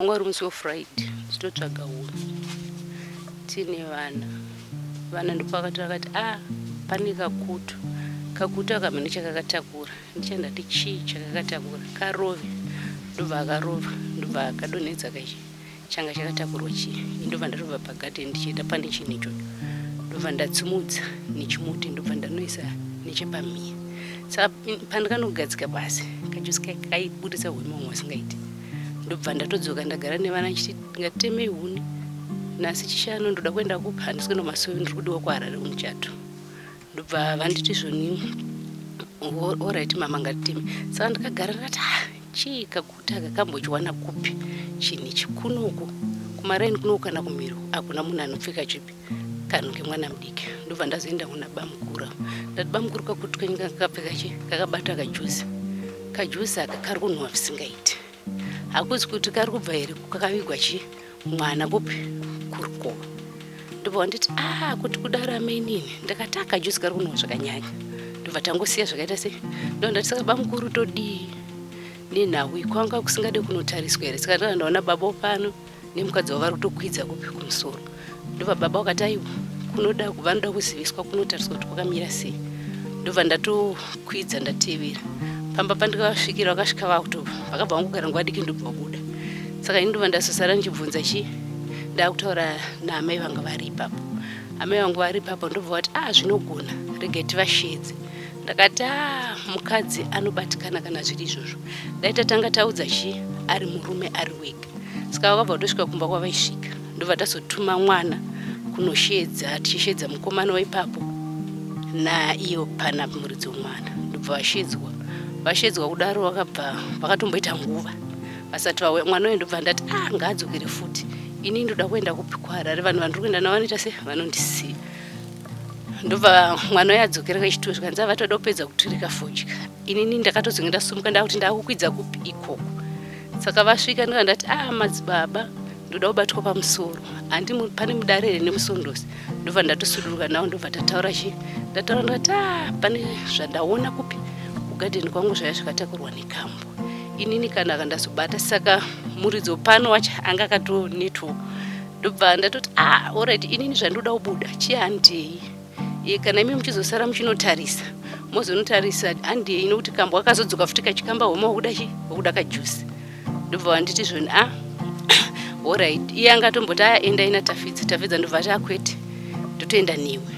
Wanga uri musi weFriday tichitotsvaga huni tiine vana. Vana ndopakati vakati a ah, pane kakutu. Kakutu aka mheno chakakatakura. Ndicha ndati chii chakakatakura? Karove. Ndobva akarova ndobva akadonhedza kachi changa chakatakurwa chii. Ndobva ndatobva pagarden ndichienda pane chinhu ichocho. Ndobva ndatsimudza nechimuti ndobva ndanoisa nechepamhiya. Saka pandakanogadzika pasi kajusi kaibudisa hwema humwe husingaiti. Ndobva ndatodzoka ndagara nevana ndichiti ngatitemei huni nhasi chishanu ndoda kuenda kupi handisi kuenda kumasowe ndiri kudiwa kuharare kumuchato ndobva vanditi zvoni orit mama ngatiteme saka ndakagara ndakati ah, chii kaguta aka kambochiwana kupi chinhu ichi kunoku kumaraini kunoku kana kumhiro hakuna munhu anopfeka chipi kanhu kemwana mudiki ndobva ndazoenda kuna bamukuru ndati bamukuru kakuti kenyu kakapfeka chi kakabata kajuzi kajuzi aka kari kunhuwa zvisingaiti hakuzi kuti kari kubva here kakavigwa chi mwana kupi kurukova ndobva wanditi a ah, kuti kudaro amainini ndakati akajuzi kari kunhuwa zvakanyanya ndobva tangosiya zvakaita sei ndobva ndati saka bamukuru todii nenhau iyi kwanga kusingade kunotariswa here saka ndanga ndaona baba pano nemukadzi wavo vari kutokwidza kupi kumusoro ndobva baba vakati aiwa kunoda vanoda kuziviswa kunotariswa kuti kwakamira sei ndobva ndatokwidza ndatevera pamba pandikavasvikira vakasvika vakuto vakabva vangogara nguva diki ndobva vabuda saka ini ndobva ndazosara ndichibvunza chii ndakutaura naamai vanga vari ipapo amai vangu vari ipapo ndobva vati ah zvinogona regai tivashedze Ndakati ah mukadzi anobatikana kana zviri izvozvo. Dai tatanga taudza chi ari murume ari wega. Saka vakabva vatosvika kumba kwavaisvika. Ndobva tazotuma mwana kunosheedza tichisheedza mukomana waipapo naiyo pana muridzi wemwana. Ndobva vasheedzwa. Vasheedzwa kudaro vakabva vakatomboita nguva vasati vauya. Mwana uyu ndobva ndati ah ngaadzokere futi. Ini ndoda kuenda kupi kuHarare vanhu vandiri kuenda navo vanoita sei vanondisiya. Ndobva mwana uya adzokera kechituwo zvikanzi avatoda kupedza kuturika fodya. Inini ndakatozonge ndasumuka ndakuti ndakukwidza kupi ikoko. Saka vasvika ndikava ndati ah madzibaba ndoda kubatwa pamusoro. Handi pane mudare here nemusondosi. Ndobva ndatosuduruka nawo ndobva tataura chi ndataura ndikati ah pane zvandaona kupi kugadheni kwangu zvaya zvakatakurwa nekambwa. Inini kana akandazobata saka muridzo pano wacho anga akatonetwo ndobva ndatoti ah alright inini zvandoda kubuda chihandei e, kana imi muchizosara muchinotarisa mozonotarisa handei nokuti kambwa kazodzoka futi kachikamba homa wakuda chi wakuda kajusi ndobva vanditi zvoni ah alright iye anga atomboti aya enda ina tafidza tafidza ndobva ati akwete ndotoenda newe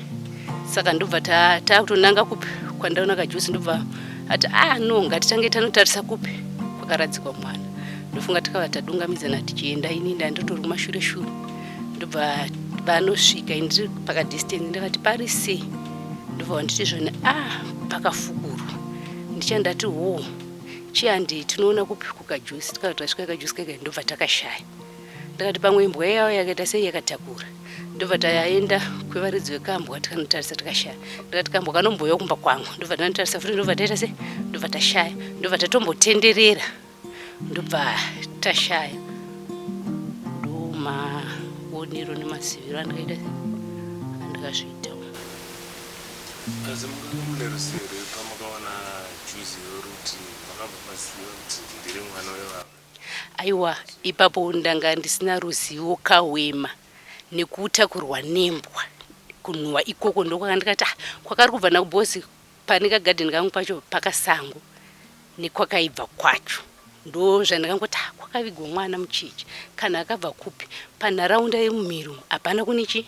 saka ndobva takutonanga kupi kwandaona kajusi ndobva ati ah no ngatitange tanotarisa kupi kwakaradzikwa mwana ndofunga takava tadungamidzana tichienda ini ndandotori kumashure shure ndobva vanosvika ini ndiri pakadistance ndakati pari sei ndobva vanditi zvoni ah pakafukurwa ndichandati hoo chiyandi tinoona kupi kukajusi tikava tasvika kajusi keke ndobva takashaya ndakati pamwe imbwa yawo yakaita sei yakatakura ndobva taenda kwevaridzi vekambwa tikanotarisa tikashaya ndikati kambwa kanombouya kumba kwangu ndobva tanotarisa futi ndobva taita sei ndobva tashaya ndobva tatombotenderera ndobva tashaya ndomaonero nemaziviro andikaita andikazviita asi mukanga mune ruzivo here pamakaona juzi yoruti makabva maziva kuti ndiri mwana wevava aiwa ipapo ndanga ndisina ruzivo kahwema nekutakurwa nembwa kunhuwa ikoko ndokwaka ndikati ah, kwakari kubva nakubhosi Pane kagarden kangu pacho pakasango nekwakaibva kwacho ndozvandakangoti ah, kwakavigwa mwana mucheche kana akabva kupi panharaunda yemumhiri umu hapana kune chi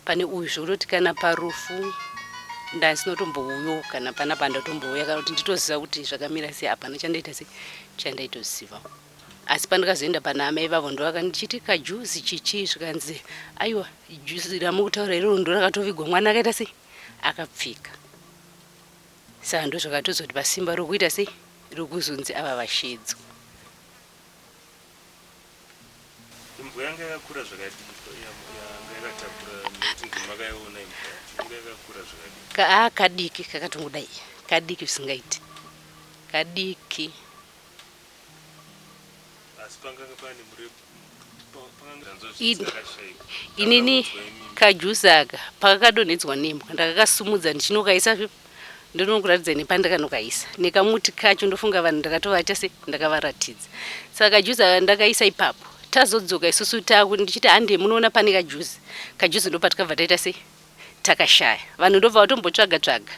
pane uyu zvekutoti kana parufu ndasinotombouyo kana pana pandatombouya kana kuti nditoziva kuti zvakamira sei hapana chandaita sei chandaitoziva asi pandakazoenda pana amai vavo ndovakandichiti kajuzi chichi zvikanzi aiwa juzi ramukutaura iroro ndorakatovigwa mwana akaita sei akapfeka saka ndozvakatozoti pasimba rokuita sei rokuzonzi ava vashedzo imbwa yanga yakakura zvakadii yanga yakatakura nekuti ndimakaiona imbwa yacho yanga yakakura zvakadii kaa kadiki kakatongodai kadiki zvisingaiti kadiki asi panganga pane murefu Inini kajuice aka pakakadonhedzwa nembwa ndakakasimudza ndichinokaisa ndinokuratidza nepandakanokaisa nekamuti kacho ndofunga vanhu ndakatovaita se ndakavaratidza saka kajuice aka ndakaisa ipapo Tazodzoka isusu taku ndichiti hande munoona pane kajuzi. Kajuzi ndopatikabva taita sei? Takashaya. Vanhu ndobva vatombotsvaga tsvaga.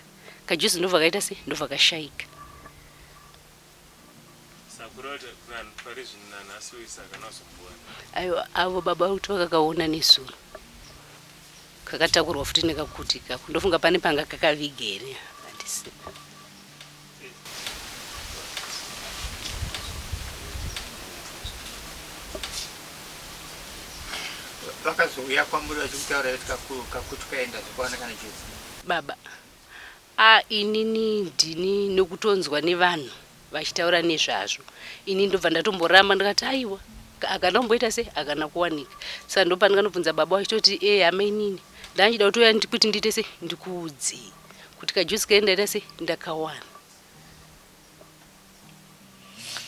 Kajuzi ndobva kaita sei? Ndobva kashaika. Aiwa avo baba kuti vakakaona nezuro. Kakatakurwa futi nekakuti kako. Ndofunga pane panga kakaviga here? Handisi. Vakazouya kwamuri vachikutaura kuti kakuti kaenda zvakawana kana juzi. Baba. A inini ndini nekutonzwa nevanhu vachitaura nezvazvo ini ndobva ndatomboramba ndikati aiwa akana kumboita sei akana kuwanika saka ndopandikanobvunza baba vachitoti e hama inini ndanchida kutouya kuti ndiite sei ndikuudzei kuti kajusi kaye ndaita sei ndakawana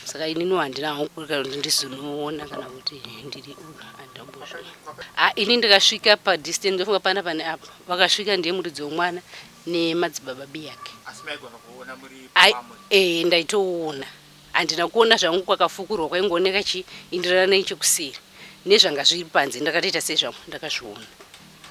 saka inini handina hangu kurika kuti ndizonoona kana kuti ndiri handambozviona a ini ndikasvika padistance ndofunga pana pane apo vakasvika ndiye muridzi wemwana nemadzibaba biyake e ndaitoona handina kuona zvangu kwakafukurwa kwaingooneka chi indirana nechekuseri nezvanga zviri panze ndakatoita sezvangu ndakazviona.